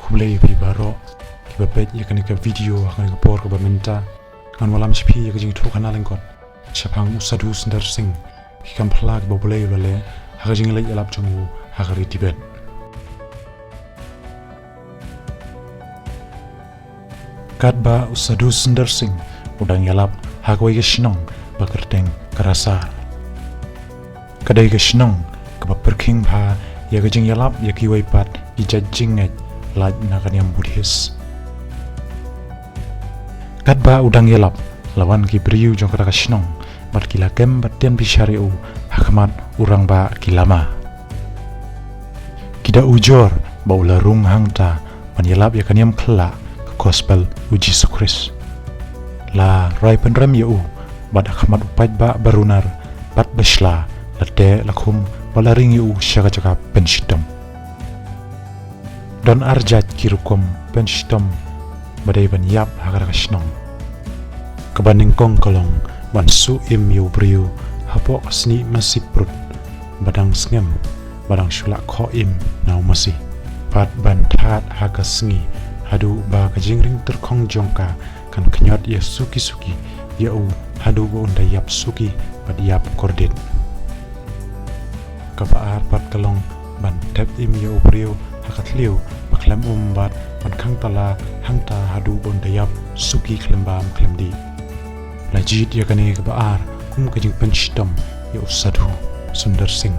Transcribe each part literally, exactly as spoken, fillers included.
Khublei ïa phi baroh kiba peit ïa kane ka video ha kane ka por kaba mynta. Ngan wallam sha phi ïa ka jingïathuhkhana lyngkot shaphang u Sadhu Sundar Singh, ki kam phylla kiba U Blei u la leh ha ka jingïaleit ïalap jong u ha ka ri Tibet. Katba u Sadhu Sundar Singh u dang ïalap ha kawei ka shnong ba kyrteng Karasar. Ka dei ka shnong kaba pyrkhing bha ïa ka jingïalap ïa kiwei pat ki jait jingngeit lait na ka niam Buddhist. Katba u dang ïalap, la wan ki briew jong kata ka shnong bad ki la kem bad tian bishar ïa u ha khmat u rangbah ki lama. Ki da ujor ba u la rung hangta ban ïalap ïa ka niam khyllah ka gospel u Jisu Khrist. La rai pynrem ïa u bad ha khmat u paidbah ba runar bad ba shla, la teh la khum bad la ring ïa u sha ka jaka pynshitom. Don ar jait ki rukom pynshitom ba dei ban ïap ha kata ka shnong. Kaba nyngkong ka long ban suh im ïa u briew hapoh ka snieh masi prut ba dang sngem, ba dang shu lah khoh im na u masi. Bad ban thad ha ka sngi haduh ba ka jingring tyrkhong jong ka kan khñiot ïa suki suki ïa u haduh ba un da ïap suki bad ïap kordit. Kaba ar pat ka long ban thep im ïa u briew ha ka thliew ba khlem um bad ban khang tala hangta haduh ba un da ïap suki khlem bam khlem dih. La jied ïa kane kaba ar kum ka jingpynshitom ïa u Sadhu Sundar Singh.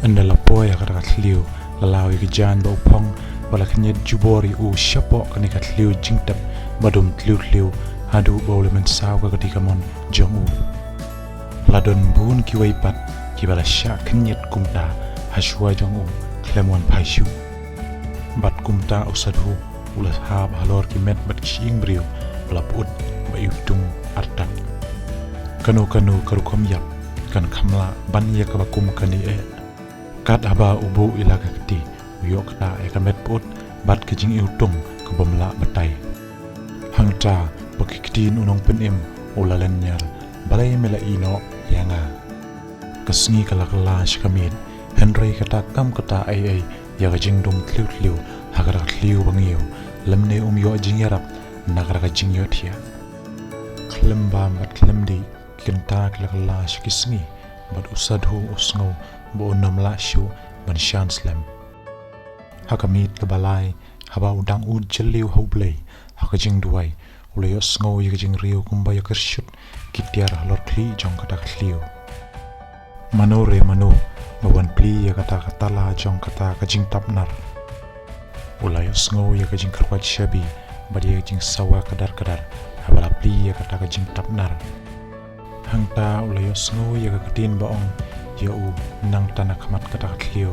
Ynda la poi ha kata ka thliew, la law ïa ka jaiñ ba u phong bad la khñiot jubor ïa u shapoh kane ka thliew jingtep ba dum thliew thliew haduh ba u la mynsaw ka kti kamon jong u. La don bun kiwei pat kiba la shah khñiot kumta ha shuwa jong u khlem wan phai shuh. Bad kumta u Sadhu u la hap halor ki met bad ki shyieng briew ba la pyut ba iwtung artat. Kano kano ka rukom ïap kan kham lah ban ïa kaba kum kane eh. Kat haba u buh ïa la ka kti, u ïoh ktah ïa ka met pyut bad ka jingiwtung ka bym lah batai. Hangta ba ki ktien u nongpynim u la lynñiar, balei me la ïeh noh ïa nga? Ka sngi ka la kylla sha ka miet, hynrei kata kam kata ei ei ïa ka jingdum thliew thliew ha kata ka thliew ba ngiew, lymne um ïoh jingïarap na kata ka jingïohthiah. Khlem bam bad khlem dih, ki kynta ki la kylla sha ki sngi bad u Sadhu u sngew ba un ym lah shuh ban shah slem. Ha ka miet kaba lai, haba u dang ud jylliew ha U Blei ha ka jingduwai, u la ïohsngew ïa ka jingriew kumba ïakyrshut ki tiar halor khlieh jong kata ka thliew. Mano re mano ba wan plie ïa kata ka tala jong kata ka jingtap nar? U la ïohsngew ïa ka jingkhyrwait shabi bad ïa ka jingsawa kdar kdar haba la plie ïa kata ka jingtap nar. Hangta u la ïohsngew ïa ka ktien ba ong ïa u nangta na khmat kata ka thliew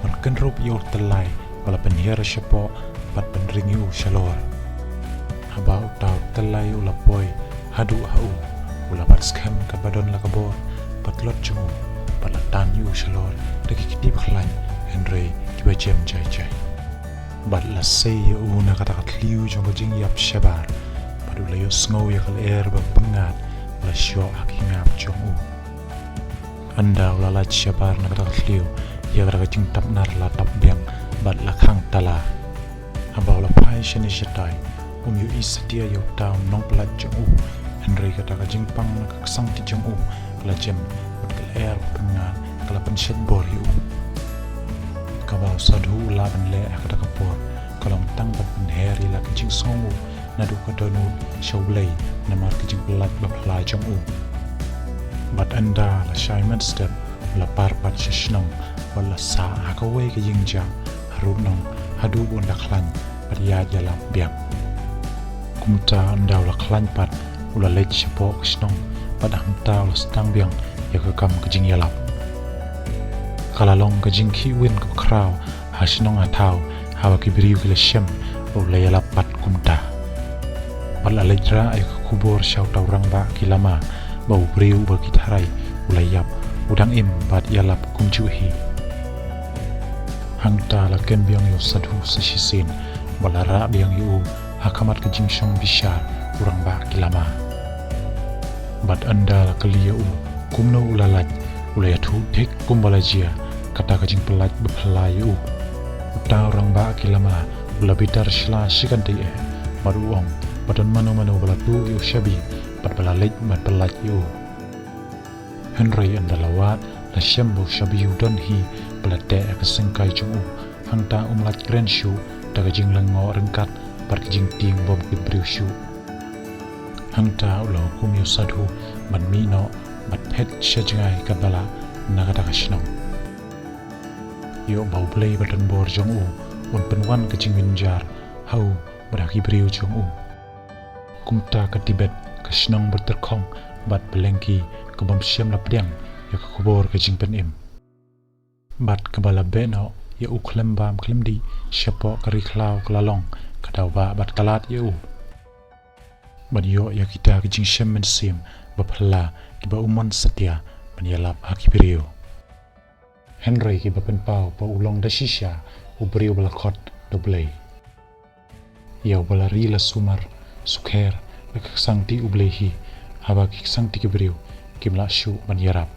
ban kynrup ïa u tyllai ba la pynhiar shapoh bad pynring ïa u shalor. Haba uta u tyllai u la poi haduh ha u, u la bat skhem katba don la ka bor bad tlot jong u bad la tan ïa u shalor da ki kti bakhlaiñ hynrei kiba jem jai jai. Bad la sei ïa u na kata ka thliew jong ka jingïap shabar bad u la ïohsngew ïa ka lyer ba pyngngad ba la shoh ha ki ngap jong u. Ynda u la lait shabar na kata ka thliew, ïa kata ka jingtap nar la tap biang bad la khang tala. Haba u la phai shane shatai, um ïohi satia ïa uta u nongpyllait jong u, hynrei kata ka jingpang na ka ksangti jong u ka la jem bad ka lyer ba pyngngad ka la pynshait bor ïa u. Kaba u Sadhu u lah ban leh ha kata ka por ka long tang ban pynher ïa la ka jingsngewnguh naduh ka dohnud sha U Blei namar ka jingpyllait ba phylla jong u. Bad ynda la shai mynstep, u la par pat sha shnong bad la sah ha kawei ka ïingjia ha rud nong haduh ba un da khlaiñ bad ïaid ïalap biang. Kumta ynda u la khlaiñ pat, u la leit shapoh ka shnong bad hangta u la sdang biang ïa ka kam ka jingïalap. Ka la long ka jingkhih win kaba khraw ha shnong ha thaw haba ki briew ki la shem ba u la ïalap pat kumta. Bad la leit rah ïa ka khubor sha uta u rangbah ki lama ba u briew uba ki tharai u la ïap u dang im bad ïalap kumjuh hi. Hangta la kem biang ïa u Sadhu sa shisien bad la rah biang ïa u ha khmat ka jingshong bishar u rangbah ki lama. Bad ynda la kylli ïa u kumno u la lait, u la ïathuh thik kumba la jia kata ka jingpyllait ba phylla ïa u. Uta u rangbah ki lamra u la bitar sla shikynthei eh, bad u ong ba don mano mano ba la tuh ïa u shabi bad ba la leit ban pyllait ïa u. Hynrei ynda la wad la shem ba u shabi u don hi ba la teh ïa ka syngkai jong u, hangta um lait kren shuh da ka jinglyngngoh ryngkat bad ka jingtieng bym tip briew shuh. Hangta u la hukum ïa u sadhu ban mih noh bad phet sha jngai ka balang na kata ka shnong. Ïoh ba U Blei ba donbor jong u un pynwan ka jingbynjar ha u bad ha ki briew jong u. Kumta ka Tibet ka shnong ba tyrkhong bad ba lyngkhi, ka bym shym la pdiang ïa ka khubor ka jingpynim. Bad kaba la beh noh ïa u khlem bam khlem dih shapoh ka ri khlaw ka la long ka daw bah bad ka lad ïa u. Bad ïoh ïa kita ki jingshem mynsiem ba phylla kiba um mon satia ban ïalap ha ki briew. Hynrei kiba pynpaw ba u long da shisha u briew ba la khot da U Blei. Ïa uba la ri la sumar sukher da ka ksangti U Blei hi, haba ki ksangti ki briew kim lah shuh ban ïarap.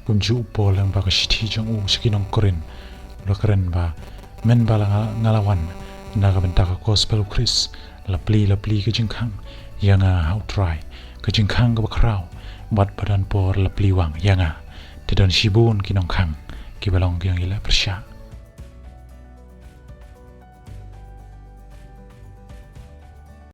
Kumjuh u Paul lyngba ka shithi jong u sha ki nong Korinth u la kren ba, mynba la nga, nga la wan na ka bynta ka gospel U Khrist, la plie la plie ka jingkhang ïa nga ha U Trai, ka jingkhang kaba khraw, bad ba don por la plie wang ïa nga. Te don shibun ki nongkhang kiba long ki nongïaleh pyrshah.